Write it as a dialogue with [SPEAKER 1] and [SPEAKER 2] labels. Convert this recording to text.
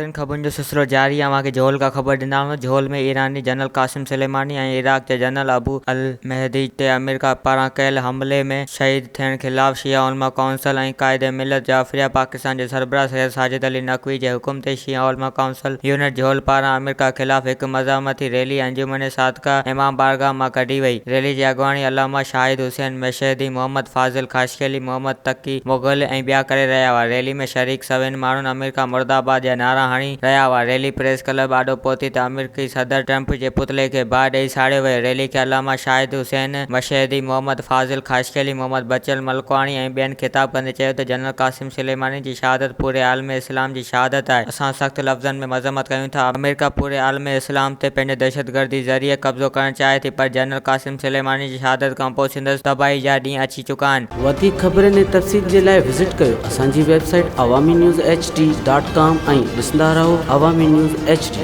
[SPEAKER 1] ناظرين خبرن جو سلسلو جاري آهي اوهان کي جهول کان خبر ڏيندا هلون جهول ۾ ايراني جنرل قاسم سليماني ۽ عراق جي جنرل ابو المهدي تي آمريڪا پاران ڪيل حملي ۾ شهيد ٿيڻ خلاف شيعه علماء ڪائونسل ۽ قائد ملت جعفريه پاڪستان جي سربراهه سيد ساجد علي نقوي جي حڪم تي شيعه علماء ڪائونسل يونٽ جهول پاران آمريڪا خلاف هڪ مزاحمتي ريلي انجمن صادقه امام بارگاهه مان ڪڍي وئي ريلي جي اڳواڻي علامه شاهد حسين مشهدي، محمد فاضل خاصخيلي، محمد تقي مغل ۽ ٻيا ڪري رهيا هئا. ريلي ۾ شريڪ سوين ماڻهن آمريڪا مرده آباد جا نعرا هڻي رهيا هئا. ريلي پريس ڪلب آڏو پهتي ته آمريڪي صدر ٽرمپ جي پتلي کي باهه ڏئي ساڙيو ويو. ريلي کي علامه شاهد حسين مشهدي، محمد فاضل خاصخيلي، محمد بچل ملڪواڻي ۽ ٻين خطاب ڪندي چيو ته جنرل قاسم سليماني جي شهادت پوري عالم اسلام جي شهادت آهي، اسان سخت لفظن ۾ مذمت ڪيون ٿا، آمريڪا پوري عالم اسلام تي پنهنجي دهشتگردي ذريعي قبضو ڪرڻ چاهي ٿي پر جنرل قاسم سليماني جي شهادت کانپوء سندس تباهي جا ڏينهن اچي چڪا آهن.
[SPEAKER 2] وڌيڪ خبرن ۽ تفصيل جي لاء وزٽ ڪيو اسان جي website Awami news H D dot com ۽ ڏسندا رهو عوامي نيوز ايڇ ڊي.